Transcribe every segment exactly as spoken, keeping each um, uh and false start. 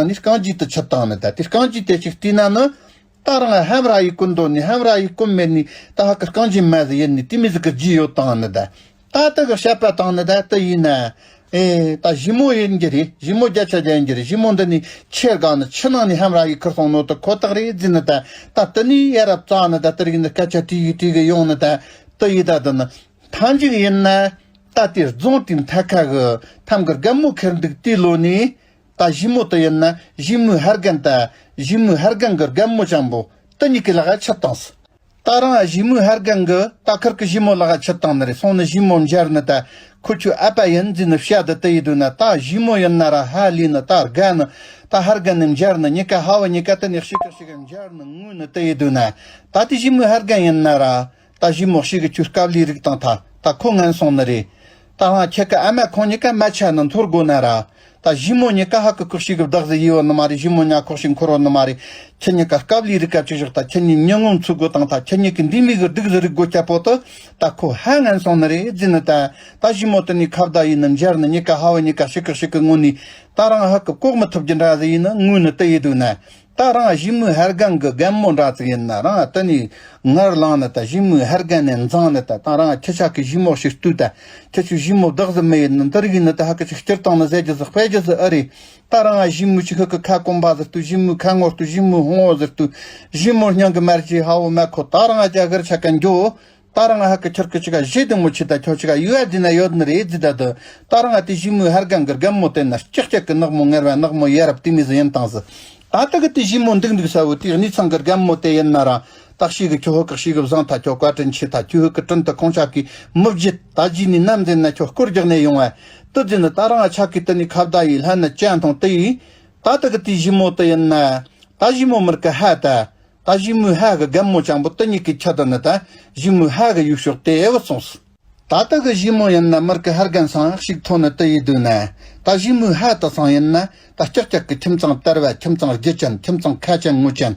ནི་རྐང་རྗེས་དུ་ཆུད་བཏང་ནི་ད། དེ་རྐང་རྗེས་དེ་ཅིག་བལྟས་ན་ནི། ད་རང་ཧམ་ར་ཡི་ཀུན་འདོད་ནི་ཧམ་ར་ཡི་ཀུན་མེད་ནི་ད་ཧ་ཀི་རྐང་རྗེས་མ་ཟིག་ཡིན་ནི་དེ་མི་ཟིག་གི་རྗེས་ཡོད་བཏང་ནི་ད། ད་ད་གི་བཤད་པ་བཏང་ནི་ད་དེ་ཡིན་ན། ཨེ། ད་ཞི་མོ་ཡིན་གྱི་རེད། ཞི་མོ་བརྒྱ་ཆ་བརྒྱ་ཡིན་གྱི་རེད། ཞི་མོ་འདི་ནི་ཆེར་དགའ་ནི་ཆུ་ནང་ནས་ཧམ་ར་ཡི་ཁུར་སོང་ནོ་དེ་ཁོ་ཐག་རེད་ཟེར་ནི་ད། ད་དེ་ནས་ཡ་རབས་རྩ་ནི་ད་དེ་རིགས་ནི་སྐད་ཆ་དྲིས་ཡི་དྲིས་གི་ཡོང་ནི་ད་དེ་ཡི་ད་དེ་ནི། ཐང་ཅིག་ཡིན་ན། ད་དེ་རྫོང་དེ་མཐའ་ཁ་གི་ཐམ་གི་རྒན་མོ་ཁེར་འདུག་དེ་ལོ་ནས། ད་ཞི་མོ་དེ་ཡིན་ན་ཞི་མོའི་ཧ་རྒན་ད། ཞི་མོའི་ཧ་རྒན་གི་རྒན་མོ་ཅང་པོ་དེ་གཉིས་ཀྱི་ལག་ཆུད་བཏང་སི། ད་རང་ཞི་མོའི་ཧ་རྒན་གི་ད་ཁུར་གི་ཞི་མོ་ལག་ཆུད་བཏང་ནི་རེད། སོང་ནི་ཞི་མོ་འབྱར་ནི་ད་ཁོ་ཆོའི་ཨ་ཕ་ཡིན་ཟེར་ནི་བཤད་དེ་དེ་ཡི་དུས་ན། ད་ཞི་མོ་ཡིན་ན་ར་ཧ་ལས་ནི་ད་དགའ་ནི། ད་ཧ་རྒན་ནི་འབྱར་ནི་གཉིས་ཀ་ཧ་བ་གཉིས་ཀ་དེ་ནས་ཤི་ཀ་ཤི་ཀ་འབྱར་ནི་ངུ་ནི་དེ་ཡི་དུས་ན། ད་དེ་ཞི་མོའི་ཧ་རྒན་ཡིན་ན་ར། ད་ཞི་མོ་ཞིག་གི་ཁྱོད་སྐབས་ལས་རིགས་དང་ཐ་ད་ཁོ་ངན་སོང་ནི་རེད། ད་ཧང་ཁྱེད་ཀ་ཨ་མ་ཁོང་གཉིས་ཀ་མ་ཆ་ནི་འཐོར་དགོ་ན་ར། ད་ཞི་མོ་གཉིས་ཀ་ཧ་ཀི་ཁུག་ཞིག་གི་བདག་ཟི་ཡི་བོ་ནི་མ་རེད། ཞི་མོ་ཉ་ཁོག་ཞིག་འཁོར་བོ་ནི་མ་རེད། ཁྱེད་གཉིས་ཀ་སྐབས་ལས་རིགས་ཀ་ཅིག་བཞག་ད་ཁྱེད་གཉིས་ཉིན་ངོ་ཚུགས་དགོ་དང་ཐ་ཁྱེད་གཉིས་ཀི་འདི་མི་གི་སྡུག་ཟི་རིགས་དགོ་ཁྱ་པོ་ཏི། ད་ཁོ་ཧ་ངན་སོང་ནི་རེད་ཟི་ནི་ད། ད་ཞི་མོ་དེ་ནི་ཁ་བརྡ་ཡིན་ནི་འབྱར་ནི་གཉིས་ཀ་ཧ་བ་གཉིས་ཀ་ཤི་ཀི་ཤི་ཀི་ངུ་ནི། ད་རང་ཧ་ཀི་ལྐོག་མི་ཐུབ་ཀྱི་འདྲ་ཟི་ཡིན་ནི་ངུ་ནི་དེ་ཡི་དུས་ན། ད་རང་ཞི་མོའི་ཧ་རྒན་གི་རྒན་མོ་འདྲ་ཙིག་ཡིན་ན་རང་ད་ནི་ངར་ལངས་ནི་ད། ཞི་མོའི་ཧ་རྒན་ནས་འཛངས་ནི་ད། ད་རང་ཁྱེད་ཅག་གི་ཞི་མོ་ཞིག་ལྟོས་ད། ཁྱེད་ཚོའི་ཞི་མོ་བདག་ཟི་མི་ཡིན་ནི་འདི་རིགས་ཡིན་ནི་ད། ཧ་ཀི་ཅིག་སྤྱིར་བཏང་ནི་ཟེར་རྒྱུ་ཟི་དཔེ་རྒྱུ་ཟི་ཨེ་རེད། ད་རང་ཞི་མོ་ཅིག་ཧ་ཀི་ཁ་སྐོམ་པ་ཟི་ལྟོས། ཞི་མོའི་ཁ་ངོ་ལྟོས། ཞི་མོའི་ཧོང་བོ་ཟི་ལྟོས། ཞི་མོ་སྙིང་གི་མར་གྱི་ཧ་བོ་མ་ཁོ་ད་རང་རྒྱ་གར་ཆ་ཀ་འགྱོ། ད་རང་ཧ་ཀི་ཁྱེར་ཀི་ཅི་ག་ཞེ་དུ་མོ་ཆི་ད་ཁྱོ་ཅི་ག་ཡུ་ཨ་དི་ན་ཡོད་ནི་རེད་ཟི་ད་དུ། ད་རང་ཨ་དེ་ཞི་མོའི་ཧ་རྒན་གི་རྒན་མོ་དེ་ན་ཀྱག་ཀྱག་གི་ནག་མོ་ངར་བ་ནག་མོ་ཡ་རབས་དེ་མི་ཟི་ཡིན་དང་ཟི། ད་ད་གི་དེ་ཞི་མོ་འདུག་འདུག་ས་བོ་དེ་གནས་ཚང་གི་རྒན་མོ་དེ་ཡིན་ན་ར། ད་ཤི་གི་ཁྱོ་ཧུ་ཀི་ཤི་གི་བཟང་ཐ་ཁྱོ་བཀའ་དྲིན་ཆེ་ཐ་ཁྱོ་ཧུ་ཀི་དྲིན་དུ་ཁོང་ཅག་གི་མི་བརྗེད་ད་ཇི་ནི་ནམ་ཟིན་ན་ཁྱོ་སྐོར་རྒྱག་ནས་ཡོང་བ། དུ་ཟི་ནི་ད་རང་ཨ་ཆ་གི་དེ་ནི་ཁ་བརྡ་ཡི་ལྷན་ནི་ཅན་མཐོང་དེ་ཡིན། ད་ད་གི་དེ་ཞི་མོ་དེ་ཡིན་ན། ད་ཞི་མོ་མིར་གི་ཧ་ད། ད་ཞི་མོའི་ཧ་གི་རྒན་མོ་ཅང་པོ་དེ་གཉིས་ཀྱི་ཆ་དུ་ནི་ད་ཞི་མོའི་ཧ་གི་ཡུལ་ཕྱོགས་དེ་ཨེ་བུད་སོང་སི། ད་ད་གི་ཞི་མོ་ཡིན་ན་མིར་གི་ཧ་རྒན་སང་ཞིག་ཐོན་ནི་དེ་ཡི་དུས་ན། ད་ཞི་མོའི་ཧ་དུ་སང་ཡིན་ན་ད་ཀྱག་ཀྱག་གི་ཁྱིམ་ཚང་དར་བ། ཁྱིམ་ཚང་རྒྱུ་ཅན། ཁྱིམ་ཚང་ཁ་ཅན་ངོ་ཅན།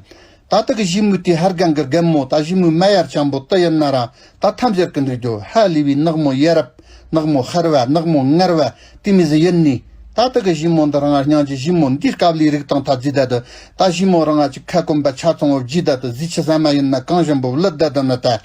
ད་ད་གི་ཞི་མོའི་དེ་ཧ་རྒན་གི་རྒན་མོ་ད་ཞི་མོའི་མ་ཡར་ཅང་པོ་དེ་ཡིན་ན་ར། ད་ཐམས་ཅད་ཀྱི་འདུག་རྒྱུ་ཧ་ལས་པའི་ནག་མོ་ཡ་རབས། ནག་མོ་ཧར་བ། ནག་མོ་ངར་བ། དེ་མི་ཟི་ཡིན་ནི། ད་ད་གི་ཞི་མོ་འདི་རང་སྙིང་རྗེ། ཞི་མོ་འདི་སྐབས་ལས་རིགས་དང་ཐ་ཟི་ད་དུ། ད་ཞི་མོ་རང་ཅིག་ཁ་སྐོམ་པ་ཆ་ཚང་བོ་བརྗིད་ད་དུ་ཟི་ཆི་ཟ་མ་ཡིན་ན་གང་བཞིན་པོ་ལུད་ད་དུ་ནི་ད།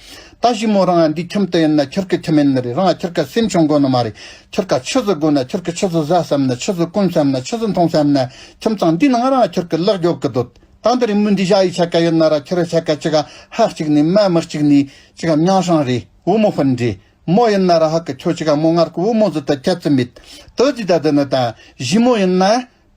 ད་ཞི་མོ་རང་འདི་ཁྱིམ་དུ་ཡིན་ན་ཁྱེར་ཀི་ཁྱིམ་ཡིན་ནི་རེད། རང་ཁྱེར་ཀ་སེམས་ཆུང་དགོ་ནི་མ་རེད། ཁྱེར་ཀ་ཆི་ཟི་དགོ་ན། ཁྱེར་ཀི་ཆི་ཟི་ཟ་བསམ་ན། ཆི་ཟི་གོན་བསམ་ན། ཆི་ཟི་འཐུང་བསམ་ན། ཁྱིམ་ཚང་འདི་ནང་རང་ཁྱེར་ཀི་ལག་རྒྱོབ་ཀི་འདུག་ད་འདི་རིང་མི་འདི་བཞག་ཡི་ཆ་ཀ་ཡོད་ན་ར། ཁྱེད་ར་ཆ་ཀ་ཅི་ག་ཧ་གཅིག་ནི་མ་མི་གཅིག་ནི་ཅི་ག་མྱང་ཧྲང་རེད། བུ་མོ་ཧྥན་རེད། མོ་ཡིན་ན་ར་ཧ་གི་ཁྱོད་ཅི་ག་མོ་ངར་གི་བུ་མོ་ཟི་ད་ཁྱད་ཙི་མེད། དོ་ཅི་ད་དི་ནི་ད་ཞི་མོ་ཡིན་ན་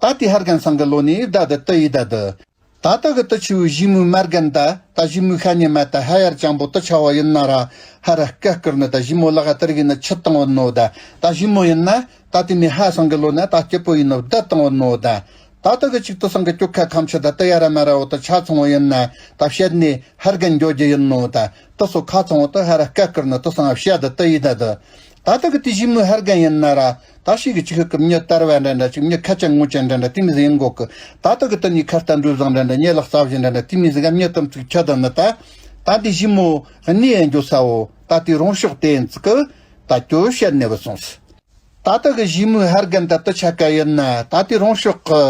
ད་དེ་ཧར་གན་སང་གི་ལོ་ནི་ད་དི་དི་ཡི་ད་དི། ད་ད་གི་དི་ཆི་བུ་ཞི་མོའི་མར་གན་ད་ད་ཞི་མོའི་ཤ་ཉེ་མ་ད་ཧ་ཡར་ཅང་པོ་དི་ཆ་བ་ཡིན་ན་ར། ཧ་ར་སྐད་ཀིར་ནི་ད་ཞི་མོ་ལག་དི་རིག་ནི་ཆི་བཏང་བ་ནོ་ད། ད་ཞི་མོ་ཡིན་ན་ད་དེ་མི་ཧ་སང་གི་ལོ་ན་ད་སྐྱིད་པོ་ཡིན་ནོ་ད་བཏང་བ་ནོ་ད། ད་ལྟ་གི་ཅིག་ཏུ་སང་གི་སྐྱོ་ཁ་ཁམ་ཆུ་ད་ལྟ་ཡ་ར་མ་ར་འོ་ད་ཆ་ཚང་བ་ཡིན་ན་ད་བཤད་ནས་ཧར་གན་འགྱོ་རྒྱུ་ཡིན་ནོ་ད། ཏི་སོ་ཁ་ཚང་བ་ད་ཧ་ར་སྐད་ཀིར་ན་ཏི་སང་བཤད་ད་ལྟ་ཡི་ད་ད། ད་ལྟ་གི་དེ་ཞི་མོའི་ཧར་གན་ཡིན་ན་ར་ད་ཤི་གི་ཅིག་ཧི་གི་མྱི་དར་བ་འདྲ་འདྲ་ཅིག་མྱི་ཁ་ཅན་ངོ་ཅན་འདྲ་འདྲ་དེ་མི་ཟིག་ཡིན་གོ་གི། ད་ལྟ་གི་དི་ནི་ཁ་ལྟ་འགྲོ་བཟང་འདྲ་འདྲ་ཉེ་ལག་རྩ་བཞི་འདྲ་འདྲ་དེ་མི་ཟིག་ག་མྱི་དམ་ཚིག་ཆ་ད་ནི་ད། ད་དེ་ཞི་མོ་གནས་ཡན་འགྱོ་ས་བོ་ད་དེ་རོང་ཤོག་དེ་ཡིན་ཚིག་གི་ད་ཅོ་བཤད་ནས་བུད་སོང་སི། ད་ལྟ་གི་ཞི་མོའི་ཧར་གན་ད་ལྟ་ཆ་ཀ་ཡིན་ན་ད་དེ་རོང་ཤོག་གི་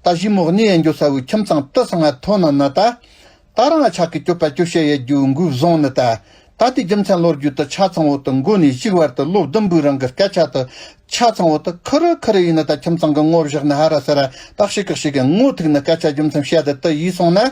ད་ཞི་མོ་གནས་ཡན་འགྱོ་ས་བོའི་ཁྱིམ་ཚང་ཏི་སང་ང་ཐོན་ན་ན་ད། ད་རང་ང་ཆ་གི་སྐྱོབ་པ་སྐྱོབ་བྱེད་ཡ་རྒྱུ་འགུལ་བཟུང་ནི་ད། ད་དེ་རྒྱུ་མཚན་ལོ་རྒྱུས་ད་ཆ་ཚང་བོ་ད་མགོ་ནས་གཞུག་བར་ད་ལོ་བདུན་པོའི་རིང་གི་སྐད་ཆ་ད་ཆ་ཚང་བོ་ད་ཁུ་རུ་ཁུ་རུ་ཡིན་ན་ད་ཁྱིམ་ཚང་གི་ངོ་བཞག་ན་ཧ་ར་ས་ར་ད་ཤི་ཀི་ཤི་ཀི་ངོ་ཐུག་ན་སྐད་ཆ་རྒྱུ་མཚན་བཤད་ད་ད་ཡིས་སོང་ན།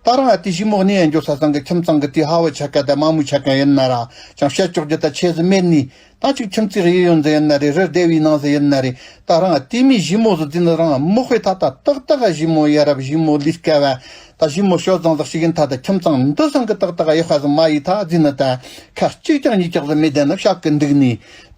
ད་རང་ང་དེ་ཞི་མོ་གནས་ཡན་འགྱོ་ས་སང་གི་ཁྱིམ་ཚང་གི་དེ་ཧ་བ་ཆ་ཀ་ད་མ་མོ་ཆ་ཀ་ཡིན་ན་ར་ཅང་བཤད་ཆོག་རྒྱུ་ད་ཆེ་ཟི་མེད་ནི། ད་ཅིག་ཁྱིམ་མཚེས་ཡི་ཡོན་ཟི་ཡིན་ན་རེད། རི་སྡེ་བའི་ནང་ཟི་ཡིན་ན་རེད། ད་རང་དེ་མི་ཞི་མོ་ཟི་དེ་ནི་རང་མོ་དཔེ་ཐ་ད་ཏག་ཏག་ཞི་མོ་ཡ་རབས་ཞི་མོ་ལི་སྐལ་བ་ད་ཞི་མོ་ཤོ་ཙང་ཟག་ཞིག་ཡིན་ཐ་ད་ཁྱིམ་ཚང་འདི་སང་གི་ཏག་ཏག་ཡག་ཧ་ཟི་མ་ཡི་ཐ་ཟི་ནི་ད་ཁ་གཅིག་ཀྱང་ཉིས་ཀྱག་ཟི་མི་ལྡན་ན་བཤད་གི་འདུག་ནི།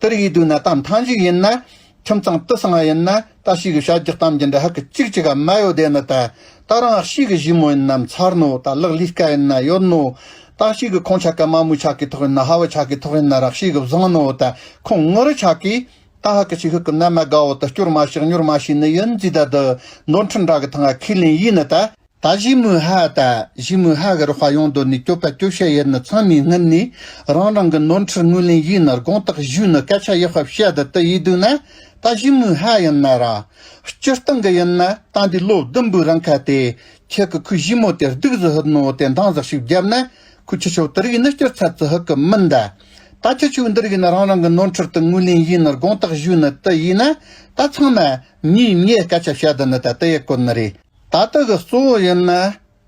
དེར་ཡི་དུས་ན་ད་མཐའ་མཇུག་ཡིན་ན། ཁྱིམ་ཚང་ཏི་སང་ཡིན་ན་ད་ཤི་གི་བཤད་རྒྱག་གཏམ་གྱི་འདྲ་ཧ་གི་གཅིག་གཅིག་ག་མ་ཡོད་དེ་ནི་ད། ད་རང་ཤི་གི་ཞི་མོ་ཡིན་ན་མཚར་ནོ། ད་ལག་ལི་སྐལ་ཡིན་ན་ཡོད་ནོ། ད་ཤི་གི་ཁོང་ཆ་ཀ་མ་མོ་ཆ་གི་ཐོག་ཡིན་ན་ཧ་བ་ཆ་གི་ཐོག་ཡིན་ན་ར་ཤི་གི་བཟང་ནོ། ད་ཁོང་ངུ་རུ་ཆ་གི་ད་ཧ་གི་ཤི་ཧུ་གི་ན་མ་དགའ་བོ་ད་སྐྱོར་མ་ཤིག་སྙོར་མ་ཤིག་ནི་ཡིན་ཟི་ད་དི་ནོར་འཁྲུལ་འདྲ་གི་ཐང་ང་ཁས་ལེན་ཡིན་ནི་ད། ད་ཞི་མོའི་ཧ་ད་ཞི་མོའི་ཧ་གི་རོགས་པ་ཡོང་དོ་ནི་སྐྱོབ་པ་སྐྱོབ་བྱེད་ཡིན་ནི་ཚང་མའི་སྔུན་ནི་རང་རང་གི་ནོར་འཁྲུལ་ངོས་ལེན་ཡིན་ནི་དགོངས་དག་ཞུས་ནི་སྐད་ཆ་ཡག་པ་བཤད་དི་དི་ཡི་དུས་ན། ད་ཞི་མོའི་ཕ་ཡིན་ན་ར། སྤྱིར་བཏང་གི་ཡིན་ན་ད་འདི་ལོ་བདུན་པོའི་རིང་ཁ་དེ། ཁྱེད་ཀྱི་ཁོའི་ཞི་མོ་དེ་སྡུག་ཟིག་ཕུད་ནོ་དེ་འདང་ཟིག་ཞིག་བརྒྱབ་ན། ཁོའི་ཁྱི་ཆོ་དེ་རིགས་ནི་སྐྱུར་ཚར་ཙི་ཧུ་གི་མིན་ད། ད་ཁྱི་ཆོ་འདི་རིགས་ནི་རང་རང་གི་ནོར་འཁྲུལ་དུ་ངོས་ལེན་ཡིན་ནི་དགོངས་དག་ཞུས་ནི་དེ་ཡིན་ན། ད་ཚང་མ་ཉིས་ཉེ་སྐད་ཆ་བཤད་དུ་ནི་ད་དེ་ཡེ་གོ་ནི་རེད། ད་ལྟ་གི་གཙོ་བོ་ཡིན་ན།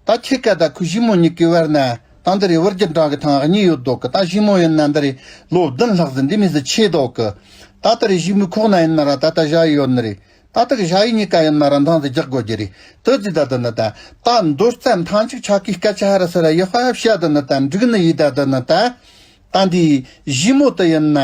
ད་ཁྱེད་ཀ་ད་ཁོའི་ཞི་མོ་གཉིས་ཀའི་བར་ན་ད་འདི་རེད། བུ་རྒྱུད་འབྲང་གི་ཐང་གཉིས་ཡོད་དོ་གི། ད་ཞི་མོ་ཡིན་ན་འདི་རེད། ལོ་བདུན་ལྷག་ཟིན་འདི་མི་ཟིག་ཆེ་དོ་གི། ད་ལྟ་རེད། ཞི་མོའི་ཁོག་ན་ཡིན་ན་ར་ད་ལྟ་ཞ་ཡི་ཡོད་ནི་རེད། ད་ལྟ་གི་ཞ་ཡི་གཉིས་ཀ་ཡིན་ན་ར་འདང་ཟིག་རྒྱག་དགོས་རྒྱུ་རེད། དེ་ཟིག་ད་དུ་ནི་ད། ད་མདོ་རྩ་མཐའ་གཅིག་ཆ་གི་སྐད་ཆ་ཧ་ར་སི་ར་ཡག་པ་བཤད་དུ་ནི་ད་འགྲིག་ནི་ཡིན། ད་དུ་ནི་ད། ད་འདི་ཞི་མོ་དེ་ཡིན་ན།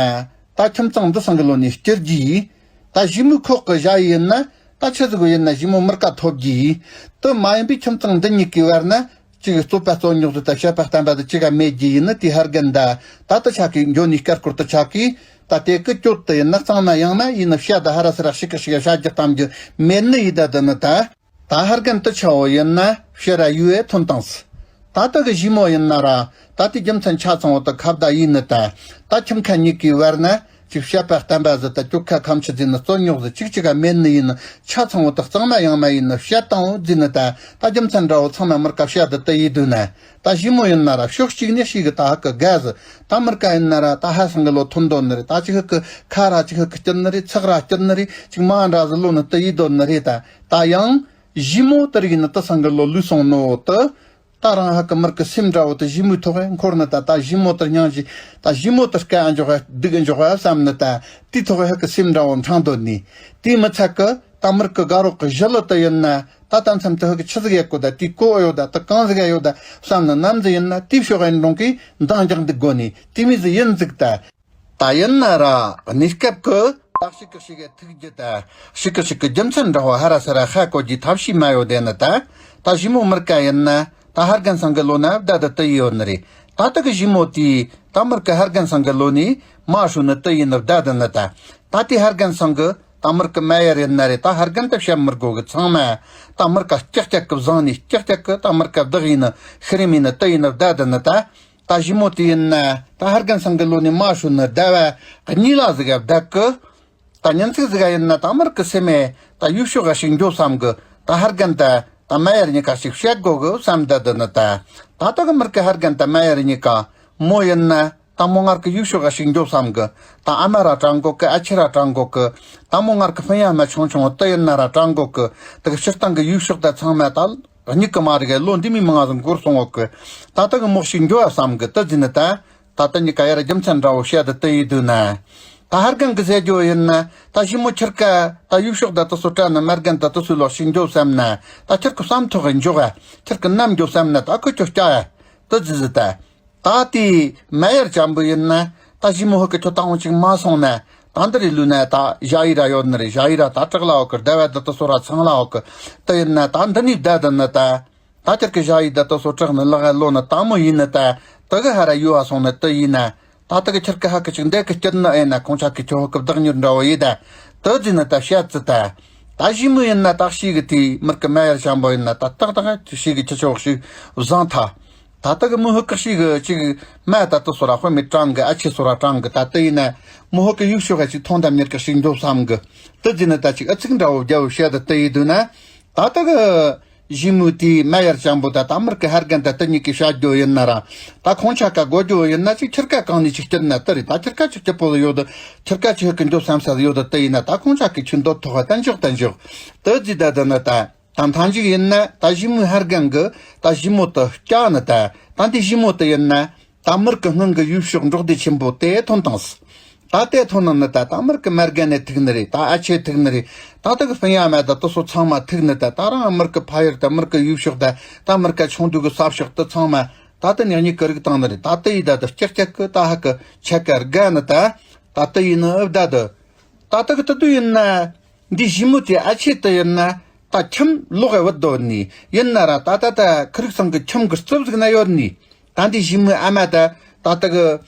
ད་ཁྱིམ་ཚང་འདི་སང་གི་ལོ་ནས་སྐྱུར་གྱི་ཡིན། ད་ཞི་མོའི་ཁོག་གི་ཞ་ཡི་ཡིན་ན། ད་ཆི་ཟིག་གོ་ཡིན་ན་ཞི་མོ་མིར་ཀ་ཐོབ་གྱི་ཡིན། དེ་མ་ཡིན་པའི་ཁྱིམ་ཚང་འདི་གཉིས་ཀའི་བར་ན་གཅིག་རྩོད་པ་རྩོད་རྙོག་ཟིག་ད་བཤད་པ་བསྟན་པ་ཟིག་གཅིག་ག་མེད་ཀྱི་ཡིན་ནི་དེ་ཧར་རྒན་ད། ད་ལྟ་ཆ་གི་འགྱོ་ནི་སྐར་སྐོར་དུ་ཆ་གི། ད་དེ་གི་གྱོད་དེ་ཡིན་ན་གཙང་མ་ཡང་མ་ཡིན་ནི་བཤད་ད་ཧ་ར་སི་ར་ཞིག་གི་ཞིག་ག་བཤད་རྒྱུ་གཏམ་རྒྱུ་མེད་ནི་ཡིན། ད་དུ་ནི་ད། ད་ཧར་རྒན་དུ་ཆ་བོ་ཡིན་ན་ཕྱིར་ར་ཡུལ་བས་ཐོན་བཏང་སི། ད་ལྟ་གི་ཞི་མོ་ཡིན་ན་ར། ད་ལྟའི་རྒྱུ་མཚན་ཆ་ཚང་བོ་དུ་ཁ་བརྡ་ཡིན་ནི་ད། ད་ཁྱིམ་ཁ་གཉིས་ཀའི་བར་ན་ཅིག་བཤད་པ་བསྟན་པ་ཟིག་ད་སྐྱོ་ཁ་ཁམ་ཆུ་ཟིག་ནི་རྩོད་རྙོག་ཟིག་ཅིག་ཅིག་ག་མེད་ནི་ཡིན་ནི་ཆ་ཚང་བོ་དུ་གཙང་མ་ཡང་མ་ཡིན་ནི་བཤད་བཏང་བོ་ཟིག་ནི་ད། ད་རྒྱུ་མཚན་འདྲ་བོ་ཚང་མ་མིར་ཀ་བཤད་དུ་དུ་ཡིན་དུས་ན། ད་ཞི་མོ་ཡིན་ན་ར་ཕྱོགས་གཅིག་ནས་ཞིག་གི་ད་ཧ་གི་དགའ་ཟི། ད་མིར་ཀ་ཡིན་ན་ར་ད་ཧ་སང་གི་ལོ་ཐོན་འདོད་ནི་རེད། ད་ཅིག་ཧ་གི་ཁ་ར་ཅིག་ཧ་གི་སྐྱུར་ནི་རེད། ཚག་ར་སྐྱུར་ནི་རེད། ཅིག་མ་འདྲ་ཟི་ལོ་ནི་དུ་ཡིན་འདོད་ནི་རེད། ད་ད་ཡང་། ཞི་མོ་དེ་རིགས་ནི་དུ་སང་གི་ལོ་ལུས་སོང་ནོ་དུ། ད་རང་ཧ་གི་མིར་གི་སེམས་འདྲ་བོ་དུ་ཞི་མོའི་ཐོག་གི་འཁོར་ནི་ད། ད་ཞི་མོ་དུ་སྙིང་རྗེ། ད་ཞི་མོ་དུ་སྐད་འཇོག་ག་སྡུག་འཇོག་ག་བསམ་ནི་ད། དེའི་ཐོག་གི་ཧ་གི་སེམས་འདྲ་བོ་འཕྲང་འདོད་ནི། དེའི་མི་ཚད་གི་ད་མིར་གི་དགའ་རོགས་གི་ཞི་ལི་དུ་ཡིན་ན། ད་ད་མཚམས་དུ་ཧ་གི་ཆི་ཟིག་ཡེ་གོ་ད། དེའི་གོ་ཡོད་ད། དུ་གང་ཟིག་ཡོད་ད་བསམ་ནི་ནམ་ཟིག་ཡིན་ན་དེའི་ཕྱོགས་ཡིན་རུང་གི་འདང་རྒྱག་འདུག་དགོ་ནི་དེ་མི་ཟིག་ཡིན་ཟིག་ད། ད་ཡིན་ན་ར་གནས་སྐབས་ཀྱི་ད་ཞིག་གི་ཞིག་གི་ཐུག་རྒྱུ་ད། ཞིག་གི་ཞིག་གི་རྒྱུ་མཚན་འདྲ་བོ་ཧ་ར་ས་ར་ཧ་གོ་རྒྱུའི་ཐབས་ཤེས་མ་ཡོད་དེ་ནི་ད། ད་ཞི་མོ་མིར་ཀ་ཡིན་ན་ད་ཧར་རྒན་ཚང་གི་ལོ་ན་བདའ་དུ་དུ་ཡི་ཡོད་ནི་རེད། ད་ད་གི་ཞི་མོ་དེས་ད་མིར་ཀ་ཧར་རྒན་ཚང་གི་ལོ་ནས་མ་ཧྲུ་ནི་དུ་ཡི་ནི་བདའ་དུ་ནི་ད། ད་དེ་ཧར་རྒན་ཚང་གི་ད་མིར་ཀ་མ་ཡར་ཡིན་ན་རེད། ད་ཧར་རྒན་ད་བཤད་མི་དགོ་གི་ཚང་མ་ད་མིར་ཀ་ཀྱག་ཀྱག་གི་བཟང་ནི་ཀྱག་ཀྱག་གི་ད་མིར་ཀ་བདག་ཡི་ནི་ཤི་རི་མི་ནི་དུ་ཡི་ནི་བདའ་དུ་ནི་ད། ད་ཞི་མོ་དེ་ཡིན་ན་ད་ཧར་རྒན་ཚང་གི་ལོ་ནས་མ་ཧྲུ་ནི་ཟླ་བ་གཉིས་ལ་ཟིག་ག་བདག་གི། ད་ཉིན་ཚིག་ཟིག་ག་ཡིན་ན་ད་མིར་གི་སེམས་མེད་ད་ཡུལ་ཕྱོགས་ག་ཞིག་འགྱོ་བསམ་གི། ད་ཧར་རྒན་ད་ད་མ་ཡར་གཉིས་ཀ་ཞིག་བཤད་དགོ་གི་བསམ་ད་དུ་ནི་ད། ད་ད་གི་མིར་གི་ཧར་རྒན་ད་མ་ཡར་གཉིས་ཀ་མོ་ཡིན་ན་ད་མོ་ངར་གི་ཡུལ་ཕྱོགས་ག་ཞིག་འགྱོ་བསམ་གི། ད་ཨ་མ་ར་དྲང་གོ་གི། ཨ་ཆེ་ར་དྲང་གོ་གི། ད་མོ་ངར་གི་ཕུན་ཡ་མ་ཆུང་ཆུང་དུ་ཡིན་ན་ར་དྲང་གོ་གི། ད་གི་སྤྱིར་བཏང་གི་ཡུལ་ཕྱོགས་ད་ཚང་མ་ད། གཉིས་ཀ་མ་རིག་ལོ་འདི་མི་མང་ཟིག་འགོར་སོང་བ་གི། ད་ལྟ་གི་མོ་ཞིག་འགྱོ་བ་བསམ་གི་དུ་ཟིན་ནི་ད། ད་ལྟ་གཉིས་ཀ་ཡར་རྒྱུ་མཚན་འདྲ་བོ་བཤད་དུ་དུ་ཡི་དུས་ན། ད་ཧར་རྒན་གི་ཟེར་རྒྱུ་ཡིན་ན། ད་ཞི་མོ་ཁྱེར་ཀ་ད་ཡུལ་ཕྱོགས་ད་དུ་སོ་བྲ་ན་མ་རྒན་ད་དུ་སུ་ལོག་ཞིག་འགྱོ་བསམ་ན། ད་ཁྱེར་གི་བསམ་ཐོག་གི་འཇོག་ཨ། ཁྱེར་གི་ནམ་འགྱོ་བསམ་ན་ད་ཁོ་ཁྱོ་སྐྱ་ཡ། དུ་ཟི་ཟི་ད། ད་དེ་མ་ཡར་ཅན་པོ་ཡིན་ན། ད་ཞི་མོ་ཧུ་གི་ཁྱོ་ཏང་ཅིག་མ་སོང་ན། ད་འདི་རི་ལུས་ན་ད་ཞ་ཡི་ར་ཡོད་ནི་རེད། ཞ་ཡི་ར་ད་བྲག་ལ་འོག་གི་ཟླ་བ་འདི་ད་སོ་ར་ཚང་ལ་འོག་གི། དེ་ཡིན་ན་ད་འདི་ནི་བདའ་དུ་ནི་ད། ད་ཁྱེར་གི་ཞ་ཡི་འདི་ད་སོ་བྲག་ནི་ལག་ལོ་ནི་ད་མོ་ཡིན་ནི་ད། དེ་གི་ཧ་ར་ཡུ་བ་སོང་ནི་དེ་ཡིན་ན། ད་དེ་གི་ཁྱེར་གི་ཧ་གི་ཅིག་འདེ་གི་སྐྱིད་ནི་ཨེ་ན་ཁོང་ཆ་གི་ཁྱོ་ཧུ་གི་བདག་ཉུར་འདྲ་བོ་ཡི་ད། དེ་ཟིན་ནི་ད་བཤད་ཙི་ད། ད་ཞི་མོ་ཡིན་ན་ད་ཤི་གི་དེ་མིར་གི་མ་ཡར་ཅན་པོ་ཡིན་ན་ད་ཏག་ཏག་ཤི་གི་ཁྱི་ཆོག་ཤི་བཟང་ཐ། ད་ལྟ་གི་མི་ཧུ་ཀི་ཤི་གི་ཅིག་མ་ད་ལྟ་སོ་ར་དཔེ་མི་དྲང་གི། ཨ་ཆེ་སོ་ར་དྲང་གི། ད་ལྟ་ཡིན་ན་མི་ཧུ་ཀི་ཡུག་ཤོག་ག་ཅིག་མཐོང་ད་མྱུར་གི་ཤི་འགྱོ་བསམ་གི། དེ་ཟིན་ན་ད་ཅིག་ཨ་ཚིག་འདྲ་བོ་རྒྱལ་བོ་བཤད་ད་ལྟ་ཡི་དུས་ན། ད་ལྟ་གི་ཞི་མོ་དེ་མ་ཡར་ཅན་པོ་ད་ད་མིར་གི་ཧར་རྒན་ད་ལྟ་གཉིས་ཀི་བཤད་རྒྱུ་ཡིན་ན་ར། ད་ཁོང་ཆ་ག་དགོས་རྒྱུ་ཡིན་ན་ཅིག་ཁྱེར་ཀ་གང་ནས་ཅིག་སྐྱིད་ན་ད་རེད། ད་ཁྱེར་ཀ་ཅིག་སྐྱིད་པོ་ཡོད་ད། ཁྱེར་ཀ་ཅིག་ཧུ་ཀི་འགྱོ་བསམ་ས་ཡོད་ད། དེ་ཡིན་ན་ད་ཁོང་ཆ་གི་ཆུ་འདོད་ཐོག་ག་ད་འཇོག་ད་འཇོག་དེ་ཟིན་ད་ད་ན་ད། ད་མཐའ་མཇུག་ཡིན་ན་ད་ཞི་མོའི་ཧར་རྒན་གི་ད་ཞི་མོ་དེ་སྐྱག་ནི་ད། ད་འདི་ཞི་མོ་དེ་ཡིན་ན་ད་མིར་གི་སྔོན་གི་ཡུལ་ཕྱོགས་འབྲོག་སྡེ་ཆེན་པོ་དེ་ཐོན་བཏང་སི། ད་དེ་ཐོན་ནི་ནི་ད་ད་མིར་གི་མ་རྒན་ནས་ཐུག་ནི་རེད། ད་ཨ་ཆེ་ཐུག་ནི་རེད། ད་དེ་གི་སྤུན་ཡ་མ་ད་དེ་སོ་ཚང་མ་ཐུག་ནི་ད། ད་རང་མིར་གི་ཕ་ཡུལ་ད་མིར་གི་ཡུལ་ཕྱོགས་ད་ད་མིར་ག་ཆུང་དུས་གི་ས་ཕྱོགས་དེ་ཚང་མ་ད་དེ་ཉག་ཉིག་གི་རིག་བཏང་ནི་རེད། ད་དེ་ཡི་ད་དེ་སྐྱག་སྐྱག་གི་ད་ཧ་གི་ཆ་ག་རྒན་ནི་ད། ད་དེ་ཡིན་ནི་ཨབ་ད་དེ། ད་ལྟ་གི་དུ་དུ་ཡིན་ན། འདི་ཞི་མོ་དེ་ཨ་ཆེ་དུ་ཡིན་ན། ད་ཁྱིམ་ལོག་གི་བུད་དོ་ནི་ཡིན་ན་ར། ད་ད་ད་ཁི་རིག་ཚང་གི་ཁྱིམ་གི་རྩིབ་ཟིག་ན་ཡོད་ནི། ད་འདི་ཞི་མོའི་ཨ་མ་ད་ད་ད་གི།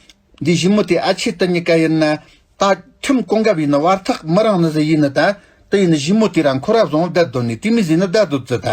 འདི་ཞི་མོ་དེ་ཨ་ཆེ་དུ་གཉིས་ཀ་ཡིན་ན། ད་ཁྱིམ་གོང་ག་བི་ནི་བར་ཐག་མི་རིང་ནི་ཟིག་ཡིན་ནི་ད། དུ་ཡིན་ནི་ཞི་མོ་དེ་ར་འཁོར་བ་བཟུང་བསྡད་དོ་ནི་དེ་མི་ཟིན་ནི་བསྡད་དོ་ཙི་ད།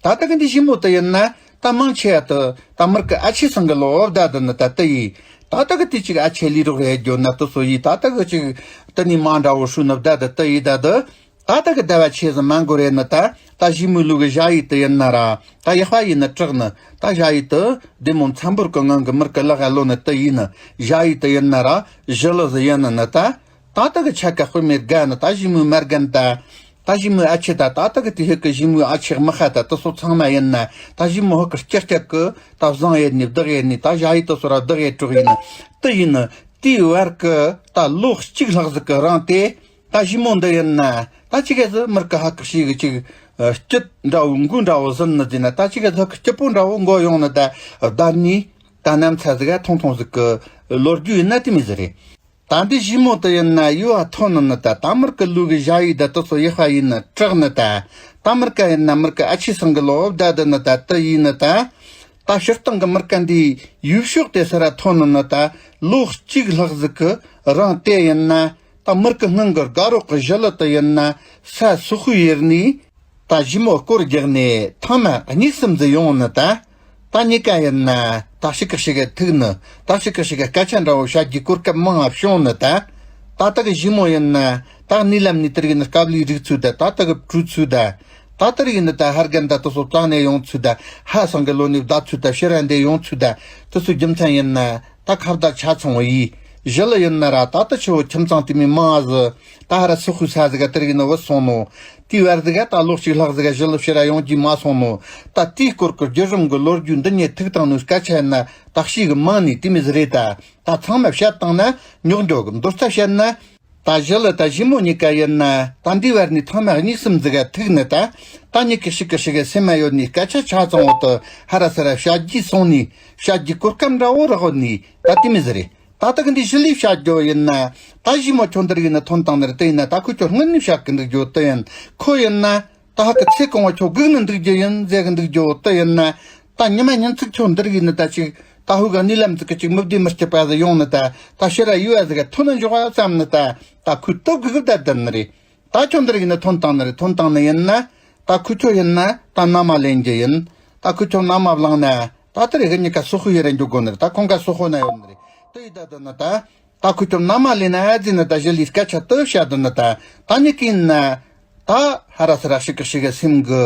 ད་ད་གི་འདི་ཞི་མོ་དུ་ཡིན་ན། ད་མང་ཆེ་ཡ་དུ་ད་མིར་གི་ཨ་ཆེ་སང་གི་ལོ་བ་བདའ་དུ་ནི་ད་དུ་ཡི། ད་ད་གི་དེ་ཅིག་ཨ་ཆེ་ལི་རོགས་ཡ་རྒྱོ་ན་དུ་སོ་ཡི། ད་ད་གི་ཅིག་ དེ་ནས་མ་འདྲ་བོ་ཧྲུའུ་ནི་བསྡད་དེ་དེ་ཡིན་ད་དེ། ད་ལྟ་གི་ཟླ་བ་ཆེ་ཟིག་མ་འགོར་རེ་ནི་ད་ད་ཞི་མོའི་ལུག་གི་ཞ་ཡི་དེ་ཡིན་ན་ར། ད་ཡག་པ་ཡིན་ནི་དྲག་ནི་ད་ཞ་ཡི་དེ་བདེ་མོ་འཚམ་པོར་གི་ངང་གི་མིར་གི་ལག་ག་ལོ་ནི་དེ་ཡིན་ནི། ཞ་ཡི་དེ་ཡིན་ན་ར་ཞི་ལི་ཟིག་ཡིན་ནི་ནི་ད། ད་ལྟ་གི་ཆ་ག་དཔེ་མེད་དགའ་ནི་ད་ཞི་མོའི་མ་རྒན་ད། ད་ཞི་མོའི་ཨ་ཆེ་ད་ད་ལྟ་གི་དེ་ཧེ་གི་ཞི་མོའི་ཨ་ཆེ་དམག་ཧ་ད་དེ་སོ་ཚང་མ་ཡིན་ན། ད་ཞི་མོ་ཧེ་གི་སྐྱག་སྐྱག་གི་ད་བཟང་ཡེ་ནི་བདག་ཡེ་ནི་ད་ཞ་ཡི་དེ་སོ་ར་བདག་ཡེ་དྲུག་ཡིན་ནི་དེ་ཡིན་ནི། དེའི་བར་གི་ད་ལོ་གཅིག་ལྷག་ཟིག་གི་རིང་དེ། ད་ཞི་མོ་འདི་ཡིན་ན་ད་ཅི་ག་ཟིག་མིར་གི་ཧ་གི་ཤི་གི་ཅིག་སྐྱིད་འདྲ་བོ་མགོ་འདྲ་བོ་ཟིན་ནི་དེ་ན། ད་ཅི་ག་ཟིག་ཧ་གི་སྐྱིད་པོ་འདྲ་བོ་མགོ་ཡོང་ནི་ད་བདར་ནི་ད་ནམ་ཚ་ཟིག་ག་ཐུང་ཐུང་ཟིག་གི་ལོ་རྒྱུས་ཡིན་ན་དེ་མི་ཟིག་རེད། ད་འདི་ཞི་མོ་དེ་ཡིན་ན་ཡུ་བ་ཐོན་ནི་ནི་ད་ད་མིར་གི་ལུག་གི་ཞ་ཡི་ད་དེ་སོ་ཡག་པ་ཡིན་ནི་དྲག་ནི་ད། ད་མིར་ག་ཡིན་ན་མིར་གི་ཨ་ཆི་སང་གི་ལོ་བདའ་དེ་ནི་ད་དེ་ཡིན་ནི་ད། ད་ཕྱིར་བཏང་གི་མིར་ག་འདི་ཡུལ་ཕྱོགས་དེ་སི་ར་ཐོན་ནི་ནི་ད་ལོ་གཅིག་ལྷག་ཟིག་གི་རིང་དེ་ཡིན་ན་ད་མིར་གི་སྔོན་གི་དགའ་རོགས་གི་ཞི་ལི་དེ་ཡིན་ན་ས་སོ་ཁུ་ཡེར་ནི། ད་ཞི་མོ་སྐོར་རྒྱག་ནས་ཐང་མ་གཉིས་གསུམ་ཟིག་ཡོང་ནི་ད། ད་གཉིས་ཀ་ཡིན་ན་ད་ཤི་ཀི་ཤི་ག་ཐུག་ནི། ད་ཤི་ཀི་ཤི་ག་སྐད་ཆ་འདྲ་བོ་བཤད་རྒྱུའི་གོ་སྐབས་མང་ང་བྱུང་ནི་ད། ད་ད་གི་ཞི་མོ་ཡིན་ན་ད་རྨི་ལམ་ནས་དེ་རིགས་ནི་དཀའ་ལས་རིག་ཚུལ་ད། ད་ད་གི་བྲོས་ཚུལ་ད། ད་དེ་རིགས་ནི་ད་ཧར་རྒན་ད་དེ་སོ་གཙང་ནས་ཡོང་ཚུལ་ད། ཧ་སང་གི་ལོ་ནས་བདའ་ཚུལ་ད། ཕྱི་ར་འདས་ཡོང་ཚུལ་ད། དེ་ཚོའི་རྒྱུ་མཚན་ཡིན་ན། ད་ཁ་བརྡ་ཆ་ཚང་བ་ཡིས། ཞི་ལི་ཡིན་ན་ར་ད་ལྟ་ཆུ་བོ་ཁྱིམ་ཚང་དེ་མི་མང་ཟི། ད་ཧ་ར་སི་ཁུ་ས་ཟི་ག་དེ་རིགས་ནི་བུད་སོང་ནོ། དེའི་བར་ཟི་ག་ད་ལོ་གཅིག་ལྷག་ཟི་ག་ཞི་ལི་ཕྱི་ར་ཡོང་རྒྱུ་མ་སོང་ནོ། ད་དེའི་སྐོར་གི་བརྒྱུད་རིམ་གི་ལོ་རྒྱུས་འདི་ཉིད་ཐུག་བཏང་ནོ་སྐད་ཆ་ཡིན་ན་ད་ཤི་གི་མང་ནི་དེ་མི་ཟི་རེད་ད། ད་ཚང་མ་བཤད་བཏང་ན་རྙོག་འཇོག་གི། མདོར་ཆ་བཤད་ན། ད་ཞི་ལི་ད་ཞི་མོ་གཉིས་ཀ་ཡིན་ན་ད་འདི་བར་ནི་ཐང་མ་གཉིས་གསུམ་ཟི་ག་ཐུག་ནི་ད། ད་གཉིས་ཀི་ཤི་ཀི་ཤི་གི་སེམས་མ་ཡོད་ནི་སྐད་ཆ་ཆ་ཚང་བོ་དུ་ཧ་ར་ས་ར་བཤད་རྒྱུ་སོང་ནི། བཤད་རྒྱུ་གོ་སྐབས་འདྲ་བོ་རག་ནི་ད་དེ་མི་ཟི་རེད། ད་ལྟ་གི་འདི་ཞི་ལིས་བཤད་རྒྱུ་ཡིན་ན། ད་ཞི་མོ་ཁྱོད་འདི་རིགས་ནི་ཐོན་བཏང་ནི་རེད་དེ་ཡིན་ན། ད་ཁོ་ཁྱོད་སྔོན་ནས་བཤད་གི་འདུག་རྒྱུ་དེ་ཡིན། ཁོ་ཡིན་ན་ད་ཧ་གི་ཚེ་གང་བོ་ཁྱོད་སྒུག་ནི་འདུག་རྒྱུ་ཡིན་ཟེར་གི་འདུག་རྒྱུ་དེ་ཡིན་ན། ད་ཉི་མ་ཉིན་ཚིག་ཁྱོད་འདི་རིགས་ནི་ད་ཅིག་ད་ཧུ་ག་ནི་ལམ་ཚིག་གི་ཅིག་མི་བདེ་མི་སྐྱིད་པ་ཟིག་ཡོང་ནི་ད། ད་ཕྱི་ར་ཡུལ་བ་ཟིག་ག་ཐོན་ནི་འཇོག་བ་བསམ་ནི་ད། ད་ཁོས་སྟབས་གི་གི་བསྡད་བསྡད་ནི་རེད། ད་ཁྱོད་འདི་རིགས་ནི་ཐོན་བཏང་ནི་རེད། ཐོན་བཏང་ནི་ཡིན་ན། ད་ཁོ་ཁྱོད་ཡིན་ན་ད་མནའ་མ་ལེན་རྒྱུ་ཡིན། ད་ཁོ་ཁྱོད་མནའ་མ་བླངས་ན་ད་དེ་རིགས་གཉིས་ཀ་སོ་ཁོ་ཡི་ར་འཇུག་དགོ་ནི་རེད། ད་ཁོང་ཀ་སོ་ཁོ་ན་ཡོད་ནི་རེད། དེ་ཡི་ད་དུ་ནི་ད། ད་ཁོ་ཁྱོད་མནའ་མ་ལེན་ན་ཨ་ཙི་ནི་ད་ཞི་ལིས་སྐད་ཆ་དུ་བཤད་དུ་ནི་ད། ད་ནི་གིན་ན། ད་ཧ་ར་ས་ར་ཤི་ཀི་ཤི་གི་སེམས་གི་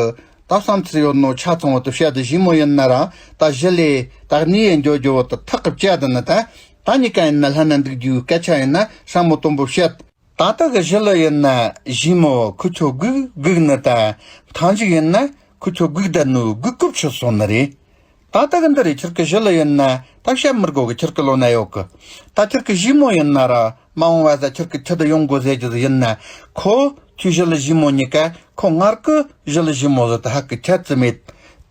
ད་བསམ་ཚུལ་ཡོད་ནོ་ཆ་ཚང་བོ་དུ་བཤད་དུ། ཞི་མོ་ཡིན་ན་ར་ད་ཞི་ལི་ད་གནས་ཡི་འགྱོ་རྒྱུ་བོ་དུ་ཐག་གི་བཅད་དུ་ནི་ད། ད་ནི་ཀ་ཡིན་ན་ལྷ་ན་འདུག་རྒྱུའི་སྐད་ཆ་ཡིན་ན་ཧྲ་མོ་དོན་པོ་བཤད། ད་ལྟ་གི་ཞི་ལི་ཡིན་ན་ཞི་མོ་ཁུ་ཆོ་སྒུག་སྒུག་ནི་ད། ཐང་ཅིག་ཡིན་ན་ཁུ་ཆོ་སྒུག་བསྡད་ནོ་སྒུག་སྐུབ་ཆུ་སོང་ནི་རེད། ད་ལྟ་གི་འདི་རེད། ཁྱེད་ཀི་ཞི་ལི་ཡིན་ན་ད་བཤད་མི་དགོ་གི། ཁྱེད་ཀི་ལོ་ན་ཡོད་གི། ད་ཁྱེད་ཀི་ཞི་མོ་ཡིན་ན་ར་མ་འོངས་བ་ཟ་ཁྱེད་ཀི་ཁྱེད་དུ་ཡོང་དགོ་ཟེར་རྒྱུ་ཟིག་ཡིན་ན། ཁོ་ཁྱོད་ཞི་ལི་ཞི་མོ་གཉིས་ཀ་ཁོ་ངར་གི་ཞི་ལི་ཞི་མོ་ཟིག་ད་ཧ་གི་ཁྱད་ཙི་མེད།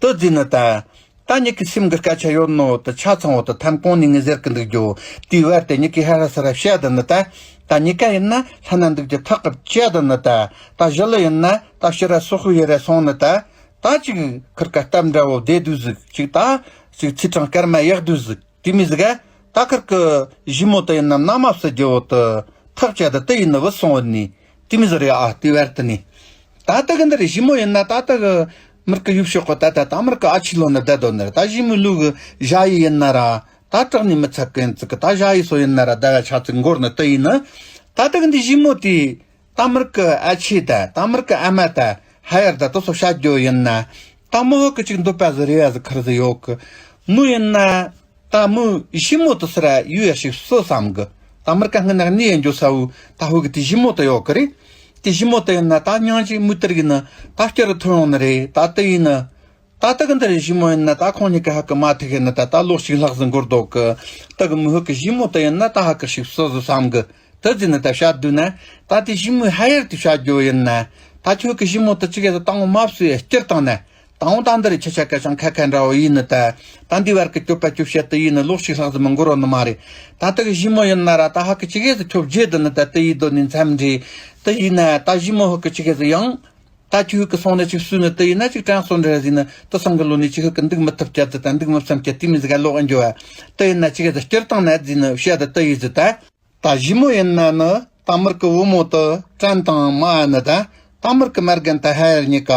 དུ་ཟིན་ནི་ད། ད་ཉིད་ཀྱི་སེམས་ཀྱི་སྐད་ཆ་ཡོད་ནོ་དེ་ཆ་ཚང་བོ་དེ་ཐན་གོང་ནས་ངས་ཟེར་གི་འདུག་རྒྱུ། དེའི་བར་དེ་ཉིད་ཀྱི་ཧ་ར་ས་ར་བཤད་དུ་ནི་ད། ད་ཉིད་ཀ་ཡིན་ན་ལྷ་ན་འདུག་རྒྱུ་ཐག་གི་བཅད་དུ་ནི་ད། ད་ཞི་ལི་ཡིན་ན་ད་ཕྱི་ར་སོ་ཁུ་ཡི་ར་སོང་ནི་ད། ད་ཅིག་ཁིར་ཀ་སྟབས་འདྲ་བོ་བདེ་དུས་ཟིག་ཅིག་ད་ཅིག་ཚིག་གྲངས་སྐར་མ་ཡག་དུས་ཟིག་དེ་མི་ཟིག་ག་ད་ཁིར་ཀི་ཞི་མོ་དེ་ཡིན་ན་མནའ་མ་བསུ་རྒྱུ་བོ་དེ་ཐག་བཅད་དུ་དེ་ཡིན་ནི་བུད་སོང་བ་ནི། དེ་མི་ཟེར་ཡ་ཨ་དེ་བར་དུ་ནི། ད་ལྟ་གི་འདི་རེད། ཞི་མོ་ཡིན་ན་ད་ལྟ་གི་མིར་གི་ཡུལ་ཕྱོགས་གི་ད་ད་ད་མིར་གི་ཨ་ཆི་ལོ་ན་བསྡད་དོ་ནི་རེད། ད་ཞི་མོའི་ལུག་གི་ཞ་ཡི་ཡིན་ན་ར་ད་དྲག་ནི་མི་ཚད་གི་ཡིན་ཙི་གི། ད་ཞ་ཡི་སོ་ཡིན་ན་ར་ཟླ་བ་ཆ་ཙིག་འགོར་ནི་དེ་ཡིན་ནི། ད་ལྟ་གི་འདི་ཞི་མོ་དེ་ད་མིར་གི་ཨ་ཆི་ད་ད་མིར་གི་ཨ་མ་ད་ཧ་ཡར་ད་དེ་སོ་བཤད་རྒྱུ་ཡིན་ན། ད་མོ་ཧོ་གི་ཅིག་འདོད་པ་ཟི་རེ་བ་ཟི་ཁར་ཟི་ཡོད་གི། མོ་ཡིན་ན། ད་མོ་ཞི་མོ་དེ་སི་ར་ཡུལ་ཡ་ཞིག་སུ་བསམ་གི། ད་མིར་ཀ་སྔ་ན་གནས་ཡ་འགྱོ་ས་བོ་ད་ཧུ་གི་དེ་ཞི་མོ་དེ་ཡོད་གི་རེད། དེ་ཞི་མོ་དེ་ཡིན་ན་ད་སྙིང་རྗེ་མོ་དེར་གི་ནི་ད་སྐྱ་རུ་ཐོན་ཡོང་ནི་རེད། ད་དེ་ཡིན་ནི། ད་ལྟ་གི་འདི་རེད། ཞི་མོ་ཡིན་ན་ད་ཁོང་གཉིས་ཀ་ཧ་གི་མ་ཐུག་གི་ནི་ད་ད་ལོ་གཅིག་ལྷག་ཟིན་འགོར་འདུག་གི། ད་གི་མོ་ཧུ་གི་ཞི་མོ་དེ་ཡིན་ན་ད་ཧ་གི་ཞིག་སུ་ཟི་བསམ་གི། དེ་ཟིན་ནི་ད་བཤད་དུས་ན། ད་དེ་ཞི་མོའི་ཧ་ཡར་དེ་བཤད་རྒྱུ་ཡིན་ན། ད་ཁྱོད་གི་ཞི་མོ་དེ་ཅི་ག་ཟི་བཏང་བ་མ་བསུ་ཡ་སྐྱུར་བཏང་ན། དང་པོ་ད་འདི་རེད། ཆ་ཆ་སྐད་ཆ་ཁ་ཁ་འདྲ་བོ་ཡིན་ནི་ད། ད་འདི་བར་གི་སྐྱོབ་པ་སྐྱོབ་བཤད་དུ་ཡིན་ནི་ལོ་གཅིག་ལྷག་ཙམ་མི་འགོར་བ་ནི་མ་རེད། ད་ལྟ་གི་ཞི་མོ་ཡིན་ན་ར་ད་ཧ་གི་ཅི་གེ་ཟི་ཁྱོད་བརྗེད་དུ་ནི་ད་དེ་ཡིན་དོ་ནི་མཚམས་འདྲི། དེ་ཡིན་ན་ད་ཞི་མོ་ཧ་གི་ཅི་གེ་ཟི་ཡང་། ད་ཁྱོད་ཧ་གི་སོང་ནས་ཅིག་བསུ་ནི་དེ་ཡིན་ན་ཅིག་དྲན་སོང་འདྲ་ཟིན་ནི་དེ་སང་གི་ལོ་ནས་ཅིག་ཧ་གི་འདུག་མི་ཐུབ་ཀྱ་དེ་ད་འདུག་མི་བསམ་ཀྱ་དེ་མི་ཟི་ག་ལོག་ཨ་འགྱོ་བ། དེ་ཡིན་ན་ཅི་གེ་ཟི་སྐྱུར་བཏང་ན་ཟིན་ནི་བཤད་དུ་དེ་ཡིན་ཟི་ད། ད་ཞི་མོ་ཡིན་ན་ནི་ད་མིར་གི་བུ་མོ་དེ་བྲན་དང་མ་ཨ་ནི་ད། ད་མིར་གི་མ་རྒན་ད་ཧ་ཡར་གཉིས་ཀ་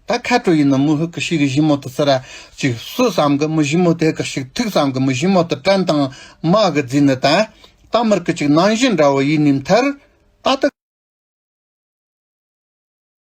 ད་ཁ་དྲོ་ཡིན་ནི་མོ་ཧུ་གི་ཤི་གི་ཞི་མོ་དེ་སི་ར་ཅིག་སུ་བསམ་གི། མོ་ཞི་མོ་དེ་ཧུ་གི་ཤི་ཐུག་བསམ་གི། མོ་ཞི་མོ་དེ་བྲན་དང་མ་གི་རྫི་ནི་ད། ད་མིར་གི་ཅིག་ནང་བཞིན་འདྲ་བོ་ཡིན་ནི་མཐར། ད་ ཨ་ད་